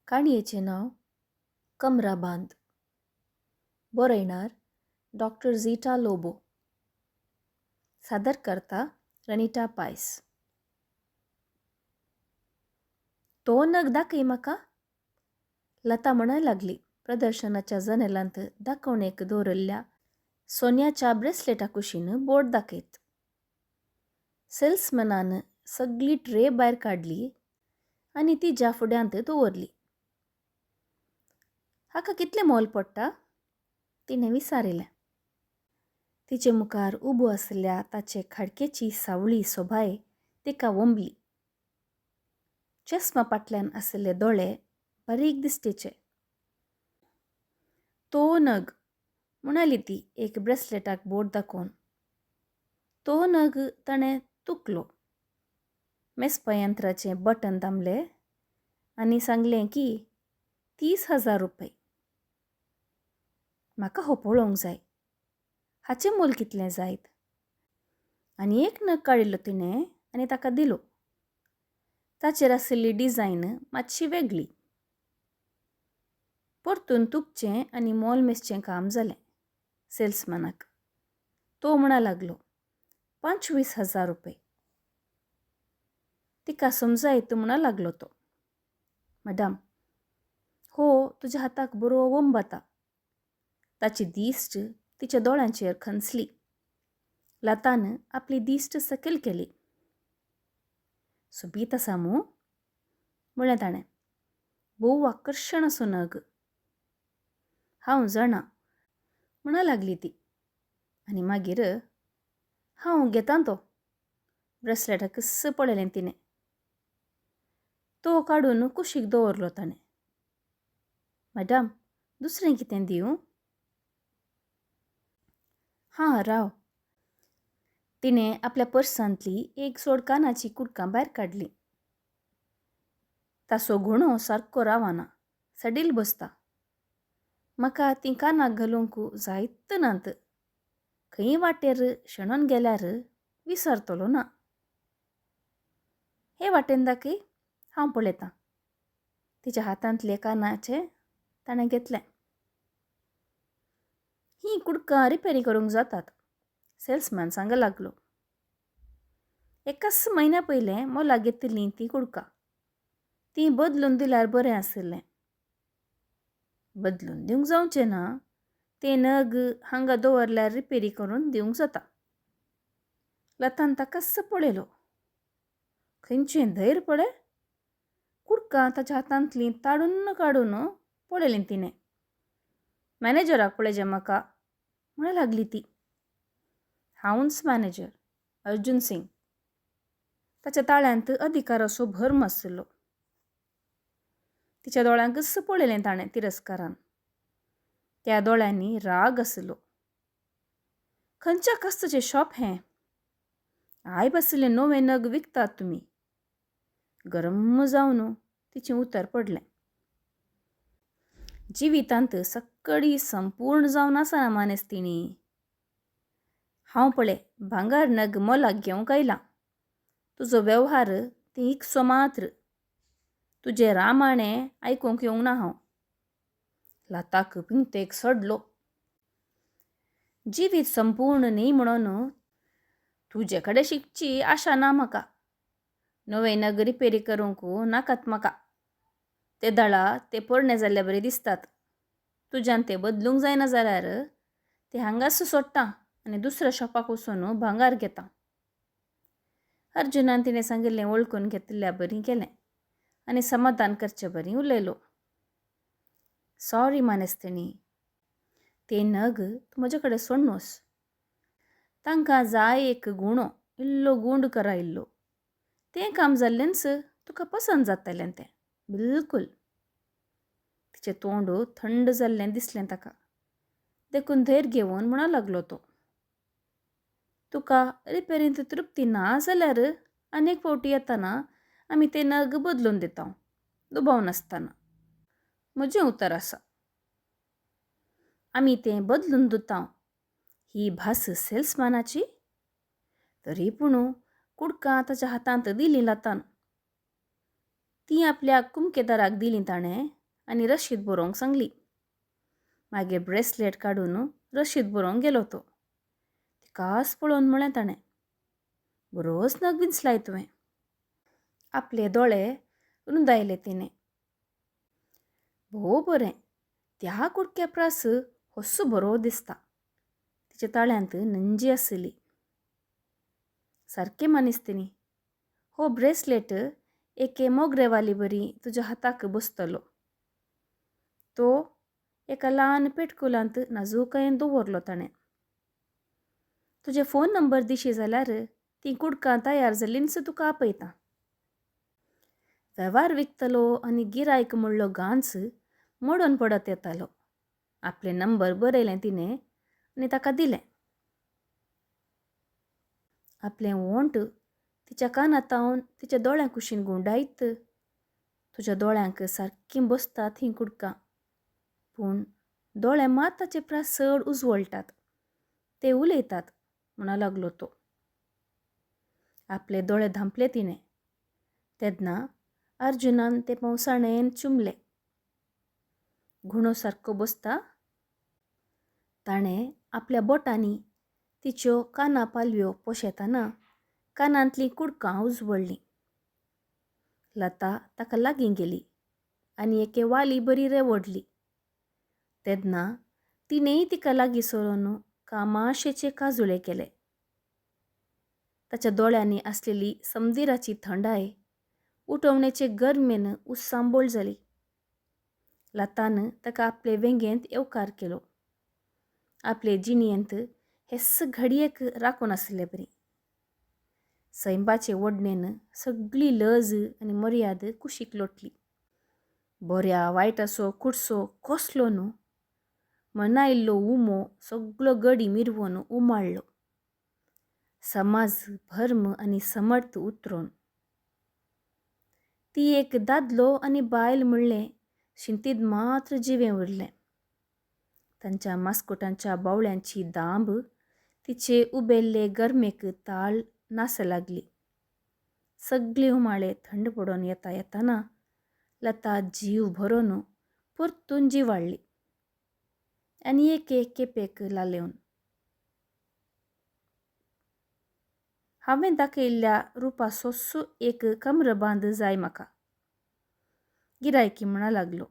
काणयेचें नांव कमराबांद. बरयणार doctor zeta Lobo. सादर करता रनिटा पायस. तो नग दाखय म्हाका. लता म्हणूंक लागली प्रदर्शनाच्या जनेलांत दाखोवणेक दवरिल्ल्या सोन्याच्या ब्रेसलेटा कुशीन बोट दाखयत. सेल्समॅनान सगली ट्रे भायर काडली आनी तिज्या फुड्यांत दवरली. हाका कितलें मोल पडटा? तिणें विचारिलें. तिचे मुखार उबो आशिल्ल्या ताचे खाडकेची सावळी सोबाय तिका वंबली. चस्मा फाटल्यान आशिल्ले दोळे बारीक दिश्टीचे. तो नग म्हणाली ती एक ब्रेसलेटाक बोट दाखोवन. तो नग ताणें तुकलो. मेजपा यंत्राचें बटन दामलें आनी सांगलें की 30,000 रुपये. म्हाका हो पळोवंक जाय. हाचें मोल कितलें जायत? आनी एक नग काडिल्लो तिणें आनी ताका दिलो. ताचेर आशिल्ली डिजायन मातशी वेगळी. परतून तुकचें आनी मोल मेजचें काम जालें सेल्समॅनाक. तो म्हणा लागलो 25,000 रुपये. तिका समजायत म्हणा लागलो तो. मॅडम, हो तुज्या हाताक बरो वंबता. ताची दिश्ट तिच्या दोळ्यांचेर खंचली. लतान आपली दिश्ट सकयल केली. सोबीत आसा मूं? म्हणलें ताणें. भोव आकर्शण असो नग. हांव जाणा म्हणा लागली ती. आनी मागीर हांव घेतां तो. ब्रेसलेटाकच पळयलें तिणें. तो काडून कुशीक दवरलो ताणें. मॅडम, दुसरें कितें दिवं? हां राव. तिणें आपल्या पर्सांतली एक जोड कानाची कुडकां भायर काडली. ताचो गुणो सारको रावना, सडील बसता. म्हाका तीं कानाक घालूंक जायत नात. खंय वाटेर शेणोन गेल्यार विसरतलो ना. हे वाटेन दाखय, हांव पळयतां. तिच्या हातांतले कानाचे ताणें घेतलें. हीं कुडकां रिपेरी करूंक जातात, सेल्समॅन सांग लागलो. एकाच म्हयन्या पयलें मोलाक घेतिल्लीं तीं कुडकां. तीं बदलून दिल्यार बरें आशिल्लें. बदलून दिवंक जावचें ना. ते नग हांगा दवरल्यार रिपेरी करून दिवंक जाता. लतान ताकाच पळयलो. खंयचें धैर्य पळय. कुडकां ताच्या हातांतलीं ताडून काडून पळयलीं तिणें. मॅनेजराक पळयचें म्हाका म्हणूंक लागली ती. हांवूच मॅनेजर अर्जून सिंग. ताच्या ताळ्यांत अधिकाराचो भर्म आशिल्लो. तिच्या दोळ्यांकच पळयलें ताणें तिरस्कारान. त्या दोळ्यांनी राग आशिल्लो. खंयच्या कस्तचें शॉप हें? I बशिल्ले नवे नग विकतात तुमी. गरम जावन तिचें उतर पडलें. जिवितांत सक्कडी संपूर्ण जावन आसना मानेस तिणी. हांव पळय भांगर नग मोलाक घेवंक आयलां. तुजो वेव्हार ती इकसो मात्र. तुजें रामाणें आयकूंक येवंक ना हांव. लताक पिंगतेक सडलो. जिवीत संपूर्ण न्ही म्हणून तुजे कडेन शिकची आशा ना म्हाका. नवे नग रिपेरी करूंक नाकात म्हाका. ते दळा ते पोरणे जाल्ले बरी दिसतात. तुज्यान ते बदलूंक जायना जाल्यार ते हांगाच सोडटा आनी दुसऱ्या शॉपाक वचून भांगर घेता. अर्जुनान तिणें सांगिल्लें वळखून घेतिल्ल्या बरी केलें आनी समाधान करचे बरी उलयलो. सॉरी मानेस्तिणी, ते नग तूं म्हजे कडेन सोडनोस. तांकां जाय एक गुणो, इल्लो गूंड करा इल्लो. तें काम जाल्लेंच तुका पसंत जातलें तें बिलकूल. तिचें तोंड थंड जाल्लें दिसलें ताका. देखून धैर्य घेवन म्हणूंक लागलो तो. तुका रिपेरींत तृप्ती ना जाल्यार आनीक फावटी येतना आमी ते नग बदलून दिता, दुबाव नासतना. म्हजें उतर आसा. आमी तें बदलून दिता. ही भास सेल्समॅनाची? तरी पूण कुडकां ताच्या हातांत दिलीं लतान. तीं आपल्या कुमकेदाराक दिलीं ताणें आनी रशीद बरोवंक सांगली. मागीर ब्रेसलेट काडून रशीद बरोवंक गेलो तो. तिकाच पळोवन म्हळें ताणें, बरोच नग विंचलाय तुवें. आपले दोळे रुंदायले तिणें. भोव बरें, त्या कुडक्या प्रास होस्सो बरो दिसता. तिच्या ताळ्यांत नंजी आसली. सारकें मानिस्तिनी, हो ब्रेसलेट एके मोगरेवाली बरी तुज्या हाताक बसतलो. तो एका ल्हान पेटकुलांत नाजूकायेन दवरलो ताणें. तुजे फोन नंबर दिशी जाल्यार तीं कुडकां तयार जाल्लींच तुका आपयता. वेव्हार विकतलो आनी गिरायक म्हणलो गांच मोडून पडत येतालो. आपले नंबर बरयलें तिणें आनी ताका दिलें. आपलें ओंठ तिच्या कानातावन तिच्या दोळ्यां कुशीन गुंडायत, तुज्या दोळ्यांक सारकीं बसतात हीं कुडकां, पूण दोळे मात ताचे प्रास चड उजवळटात, ते उलयतात म्हणा लागलो तो. आपले दोळे धांपले तिणें. तेन्ना अर्जुनान ते पावसाणेन चुमले. घुणो सारको बसता. ताणें आपल्या बोटांनी तिच्यो काना पालव्यो पोशेतना कानांतलीं कुडकां उजवडलीं. लता ताका लागीं गेली आनी एके वाली बरी रेवडली. तेन्ना तिणेंय तिका लागीं सरून कामाशेचे काजुळे केले. ताच्या दोळ्यांनी आसलेली समदिराची थंडाय उठवणेचे गरमेन उस्सांबोळ जाली. लतान ताका आपले वेंगेंत येवकार केलो. आपले जिणयेंत हेस घडयेक राखून आसले बरी. सैंबाचे ओडणेन सगळी लज आनी मर्याद कुशीक लोटली. बऱ्या वायटाचो कुडसो कसलो न्हू, मनायल्लो उमो सगळो गडी मिरवून उमाळ्ळो. समाज भर्म आनी समर्थ उतरोन ती एक दादलो आनी बायल म्हणलें शिंतीद मात्र जिवें उरलें. तांच्या मास्कोटांच्या बावळ्यांची दांब तिचे उबेल्ले गरमेक ताळ नास लागली. सगळे उमाळे थंड पडून येता येताना लता जीव भरून परतून जिवाळ्ळी आनी एके केपेक लालेवन. हांवें दाखयल्ल्या रुपा सोस्सो एक कमरबांद जाय म्हाका, गिरायकी म्हणा लागलो.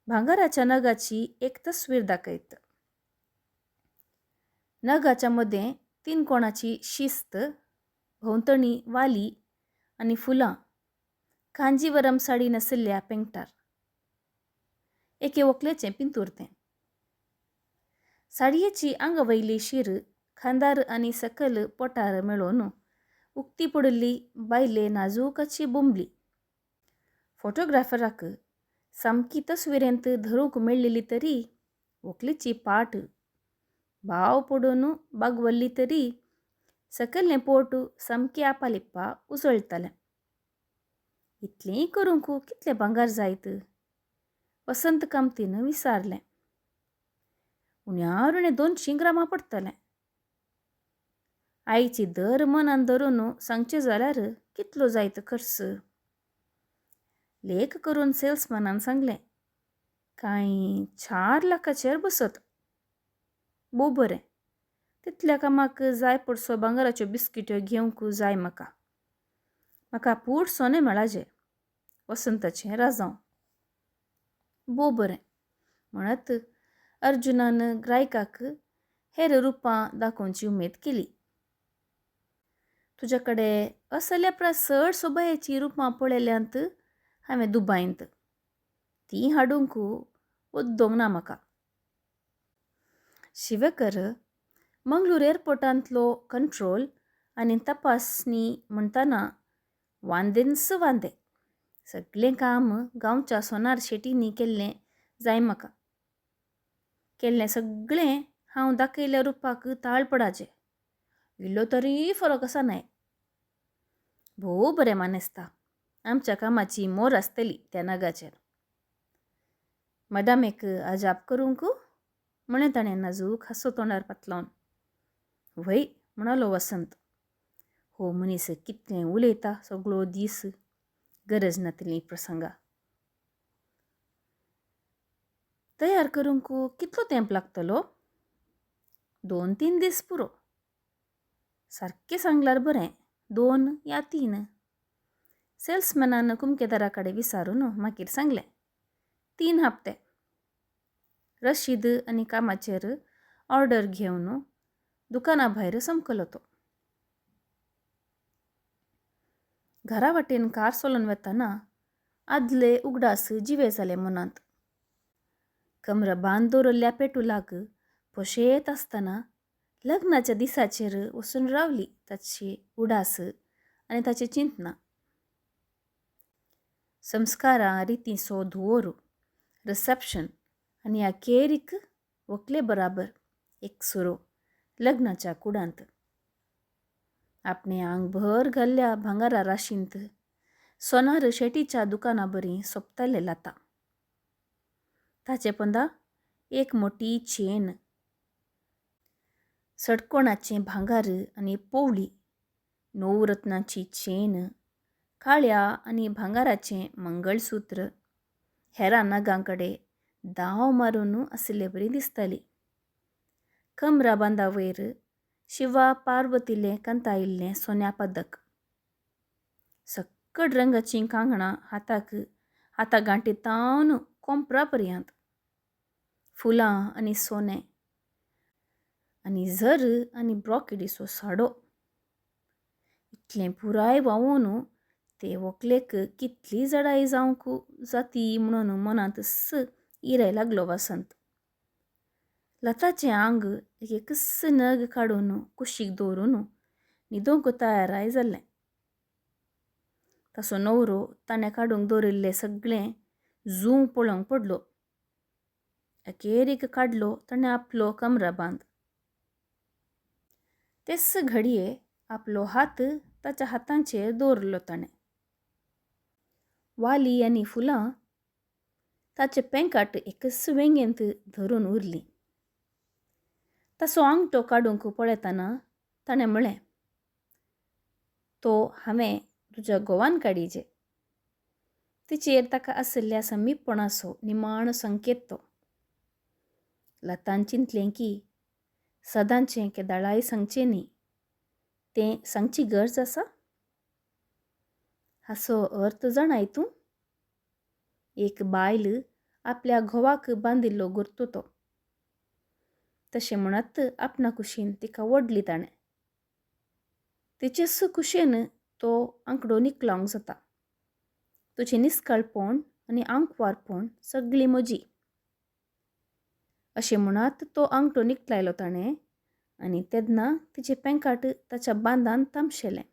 भांगराच्या नगाची एक तस्वीर दाखयत. नगाच्या मदें तीन कोणाची शिस्त, भोंवतणी वाली आनी फुलां, कांजीवरम साडी नाशिल्ल्या पेंगटार. एके व्हंकलेचें पिंतूर तें. साडयेची आंगा वयली शीर खांदार आनी सकल पोटार मेळोवन उक्ती पडिल्ली बायले नाजूकाची बोंबली. फोटोग्राफराक सामकी तस्विरेंत धरूंक मेळ्ळिली तरी व्हंकलेची पाट भाव पडून बागवल्ली तरी सकयलें पोट सामकें आपालिप्पा उसळटालें. इतलेंय करूंक कितलें भांगर जायत? वसंत कामतीन विचारलें. उण्यार उणें 200 ग्रामां पडटलें. आईची दर मनान धरून सांगचें जाल्यार कितलो जायत खर्च? लेख करून सेल्समॅनान सांगलें, कांय 4 लाखाचेर बसत. भोव बरें, तितल्या कामाक जाय पडसो भांगराच्यो बिस्किट्यो घेवंक जाय म्हाका. म्हाका पूड सोनें मेळाजे. वसंताचें राजांव. भोव बरें म्हणत अर्जुनान ग्रायकाक हेर रुपां दाखोवची उमेद केली. तुज्या कडेन असल्या प्रास चड सोबायेचीं रुपां पळयल्यांत हांवें दुबायंत. तीं हाडूंक उद्दोंग ना म्हाका. शिवकर मंगळूर एअरपोर्टांतलो कंट्रोल आनी तपासणी म्हणटना वांदेंच वांदे. सगळें काम गांवच्या सोनार शेटींनी केल्लें जाय म्हाका. केल्लें सगळें हांव दाखयल्ल्या रुपाक ताळ पडाचें. इल्लो तरी फरक आसा न्हय. भोव बरें मानेस्ता, आमच्या कामाची मोर आसतली त्या नगाचेर. मदामेक अजाप करूंक म्हळें ताणें नाजूक हांसो तोंडार पातलावन. व्हय म्हणालो वसंत. हो मनीस कितलें उलयता सगळो दीस, गरज नातिल्लीं प्रसंगां. तयार करूंक कितलो तेंप लागतलो? 2-3 दीस पुरो. सारकें सांगल्यार बरें, 2 या 3. सेल्समॅनान कुमकेदारा कडेन विचारून मागीर सांगलें, 3 हप्ते. रशीद आनी कामाचेर ऑर्डर घेवन दुकाना भायर समकलो तो. घरा वाटेन कार चलोवन वतना आदले उगडास जिवे जाले मनांत. कमर बांद दवरिल्ल्या पेटुलाक पोशेत आसतना लग्नाच्या दिसाचेर वचून रावली ताची उडास आनी ताची चिंतना. संस्कारां रितींचो धुवोर, रिसेप्शन आनी अखेरीक व्हंकले बराबर एक सुरो लग्नाच्या कुडांत. आपणे आंगभर घाल्ल्या भांगरा राशींत सोनार शेटीच्या दुकाना बरी सोंपताले लाता. ताचे पंदा एक मोटी चेन, सडकोणाचें भांगर आनी पोवळी, नवरत्नाची चेन, काळ्या आनी भांगराचें मंगळसूत्र हेरां नगां कडेन दाव मारून आशिल्ले बरी दिसताली. कमरा बांदा वयर शिवा पार्वतीलें कंतायिल्लें सोन्या पदक, सक्कड रंगाचीं कांगणां हाताक हाता गांठी तावन कोंपरा पर्यंत, फुलां आनी सोनें आनी झर आनी ब्रॉकेडीचो साडो. इतलें पुराय व्हांवून ते व्हंकलेक कितली जडाय जावंक जाती म्हणून मनांतच इराय लागलो वसंत. लताचें आंग एक एकच नग काडून कुशीक दवरून न्हिदोंक तयाराय जाल्लें. ताचो न्हवरो ताणें काडूंक दवरिल्लें सगळें जूं पळोवंक पडलो. अखेरीक काडलो ताणें आपलो कमराबांद. तेच घडये आपलो हात ताच्या हातांचेर दवरलो ताणें. वाली आनी फुलां ताचे पेंकाट एकच वेंगेंत धरून उरलीं. ताचो आंगठो काडूंक पळयतना ताणें म्हळें, तो हांवें तुज्या घोवान काडिजे. तिचेर ताका आशिल्ल्या समीपणाचो निमाणो संकेत तो. लतान चिंतलें की सदांचें केदाळाय सांगचें न्ही, तें सांगची गरज आसा? हाचो अर्थ जाणाय तूं? एक बायल आपल्या घोवाक बांदिल्लो गुर्तो तो. तशें म्हणत आपणा कुशीन तिका ओडली ताणें. तिचेच कुशेन तो आंकडो निकलावंक जाता. तुजें निस्काळपण आनी आंकवारपण सगळी म्हजी. अशें म्हणत तो आंगठो निकलायलो ताणें आनी तेन्ना तिचें पेंकाट ताच्या बांदान तामशेलें.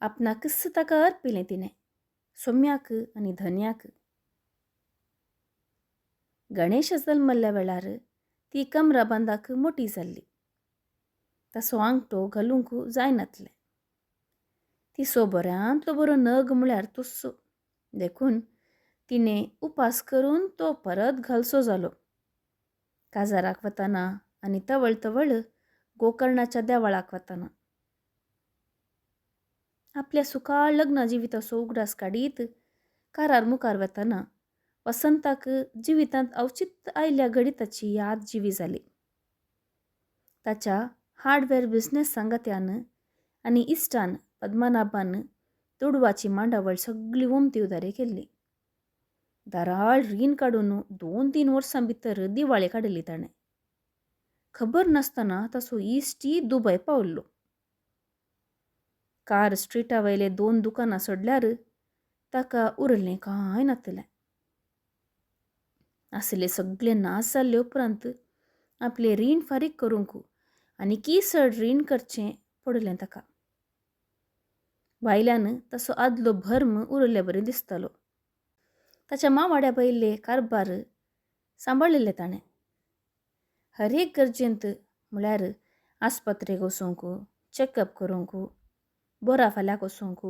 आपणाकच ताका अर्पिलें तिणें, सोम्याक आनी धन्याक. गणेश जल्मल्ल्या वेळार ती कमरा बांदाक मोटी जाल्ली. ताचो आंगठो घालूंक जायनातलें. तिचो बऱ्यांतलो बरो नग म्हळ्यार तोच. देखून तिणें उपास करून तो परत घालचो जालो. काजाराक वतना आनी तवळ तवळ गोकर्णाच्या देवळाक वतना. आपल्या सुखाळ लग्न जिविताचो उगडास काडीत कारार मुखार वतना वसंताक जिवितांत अवचित आयिल्ल्या घडिताची याद जिवी जाली. ताच्या हार्डवेअर बिजनेस सांगात्यान आनी इश्टान पद्मनाभान दुडवाची मांडावळ सगळी ओमती उदारी केल्ली. दाराळ रीण काडून 2-3 वर्सां भितर दिवाळे काडिल्ली ताणें. खबर नासतना ताचो इश्टी दुबय पावल्लो. कार स्ट्रिटा वयले 2 दुकानां सोडल्यार ताका उरलें कांय नातलें. आसले सगळे नाश जाल्ले उपरांत आपलें रीण फारीक करूंक आनीकय चड रीण करचें पडलें ताका. भायल्यान ताचो आदलो भर्म उरिल्ले बरी दिसतालो. ताच्या मावाड्या पयले कारबार सांबाळिल्ले ताणें. हर एक गरजेंत म्हळ्यार आस्पत्रेक वचूंक, चॅकअप करूंक, बोरा फाल्याक वचूंक,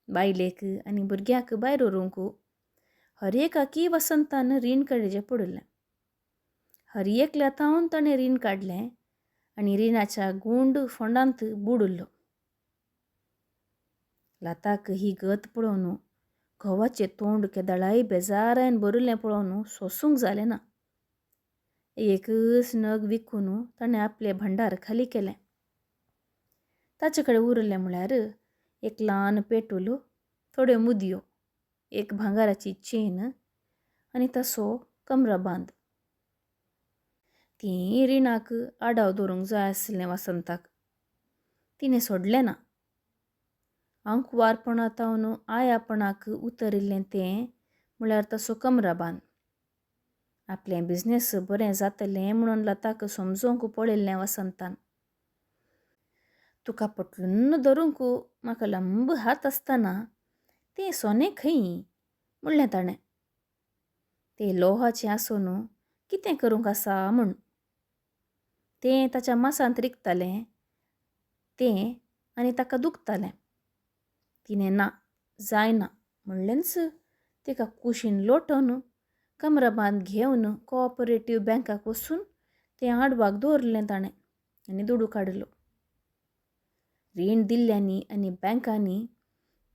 बायलेक आनी भुरग्याक भायर व्हरूंक हर एकाकी वसंतान रीण काडचें पडिल्लें. हर एकल्या थावन ताणें रीण काडलें आनी रिणाच्या गुंड फोंडांत बुडिल्लो. लताक ही गत पळोवन घोवाचें तोंड केदळाय बेजारायन भरिल्लें पळोवन सोंसूंक जालें ना. एकच नग विकून ताणें आपलें भंडार खाली केलें. ताचे कडेन उरलें म्हळ्यार एक ल्हान पेटूल, थोड्यो मुदयो, एक भांगराची चेन आनी तसो कमराबांद. तीं रिणाक आडाव दवरूंक जाय आसलें वसंताक. तिणें सोडलें ना. आंकवारपणा तावन आयापणाक उतरिल्लें तें म्हळ्यार तसो कमराबांद. आपलें बिजनेस बरें जातलें म्हणून लताक समजोवंक पळयल्लें वसंतान. तुका पटलून धरूंक म्हाका लांब हात आसतना तें सोनें खंय म्हणलें ताणें. तें लोहाचें आसून कितें करूंक आसा म्हूण. तें ताच्या मासांत रिगतालें तें आनी ताका दुखतालें. तिणें ना जायना म्हणलेंच तिका कुशीन लोटोवन कमराबांद घेवन कोऑपरेटीव बँकाक वचून तें आडवाक दवरलें ताणें आनी दुडू काडलो. रीण दिल्ल्यांनी आनी बँकांनी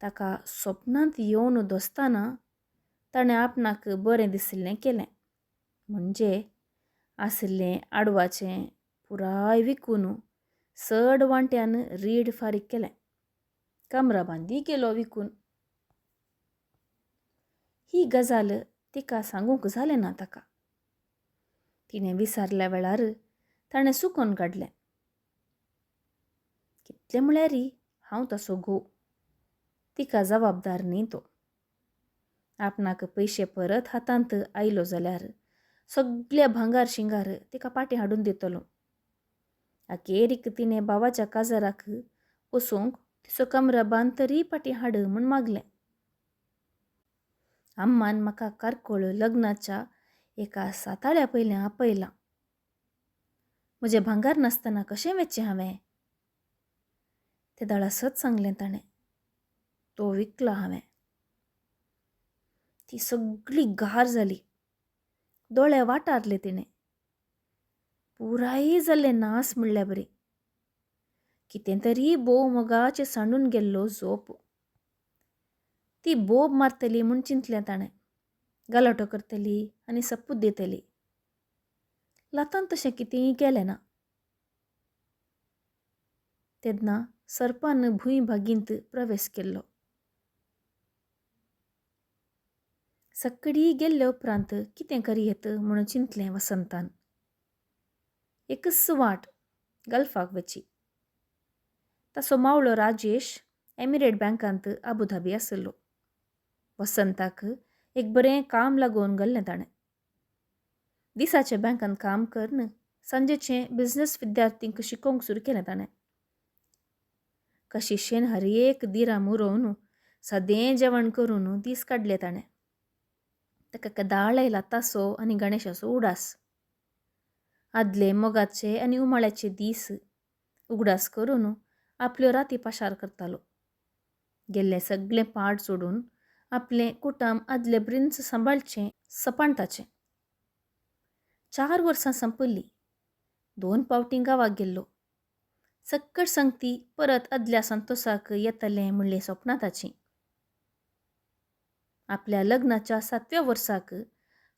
ताका सपनांत येवन दोसतना ताणें आपणाक बरें दिशिल्लें केलें. म्हणजे आशिल्लें आडवाचें पुराय विकून चड वांट्यान रीड फारीक केलें. कमराबांदी गेलो विकून. ही गजाल तिका सांगूंक जालें ना ताका. तिणें विसारल्या वेळार ताणें सुकोवन काडलें. कितलें म्हळ्यार हांव तसो घोव, तिका जबाबदार न्ही तो. आपणाक पयशे परत हातांत आयलो जाल्यार सगल्या भांगार शिंगार तिका पाटी हाडून दितलो. अखेरीक तिणें भावाच्या काजाराक वचूंक तिचो कमराबांद तरी पाटी हाड म्हूण मागलें. अम्मान म्हाका कारकोळ लग्नाच्या एका साताळ्या पयलें आपयलां. म्हजें भांगार नासतना कशें वचचें हांवें? तेदळा सत सांगलें ताणें. तो विकला हांवें. ती सगळी गार जाली. दोळे वाटारले तिणें. पुराय जाल्लें नास म्हणल्या बरी. कितें तरी भोव मोगाचें सांडून गेल्लो झोप. ती बोब मारतली म्हूण चिंतलें ताणें. गलाटो करतली आनी सपूत दितली. लतान तशें कितेंय केलें ना. तेन्ना सर्पान भूंय भागींत प्रवेश केल्लो. सक्कडी गेल्ले उपरांत कितें करयेत म्हणून चिंतलें वसंतान. एकच वाट गल्फाक वची. ताचो मावळो राजेश एमिरेट बँकांत आबुधाबी आशिल्लो. वसंताक एक बरें काम लागोवन गेल्लें ताणें. दिसाचें बँकांत काम करून सांजेचें बिजनेस विद्यार्थींक शिकोवंक सुरू केलें ताणें. कशिशेन हर एक दिरां मुरोवन सादें जेवण करून दीस काडले ताणें. ताका केदाळ आयला तासो आनी गणेशाचो उडास. आदले मोगाचे आनी उमाळ्याचे दीस उगडास करून आपल्यो राती पाशार करतालो. गेल्लें सगळें पाड सोडून आपलें कुटुंब आदले ब्रिन्स सांबाळचें सपाण ताचें. 4 वर्सां संपल्लीं. 2 पावटीं गांवाक गेल्लो. सक्कड संगती परत आदल्या संतोसाक येतलें म्हणलें सपनां ताचीं. आपल्या लग्नाच्या 7व्या वर्साक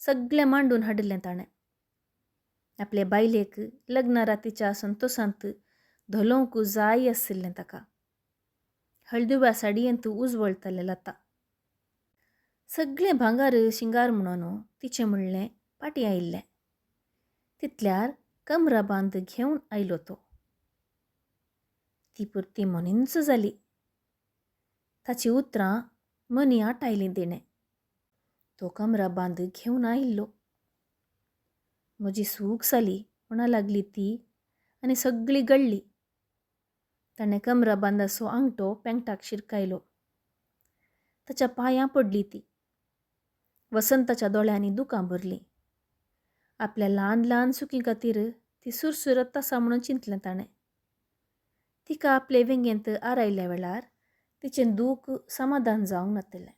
सगळें मांडून हाडिल्लें ताणें. आपले बायलेक लग्ना रातीच्या संतोसांत धोलोवंक जाय आशिल्लें ताका. हळदुव्या साडयेंत उजवळतालें लता. सगळें भांगार शिंगार म्हणून तिचें म्हणलें पाटी आयिल्लें. तितल्यार कमराबांद घेवन आयलो तो. ती पुरती मोनीच जाली. ताची उतरां मनी आटायलीं तिणें. तो कमराबांद घेवन आयिल्लो. म्हजी सूख जाली म्हणा लागली ती आनी सगळी गळ्ळी. ताणें कमराबांदाचो आंगठो पेंगटाक शिरकायलो. ताच्या पांयां पडली ती. वसंताच्या दोळ्यांनी दुकां भरलीं. आपल्या ल्हान ल्हान सुखी खातीर ती सुरसुरत आसा म्हणून चिंतलें ताणें. तिका आपले वेंगेंत आरायल्या वेळार तिचें दूख समाधान जावंक नातिल्लें.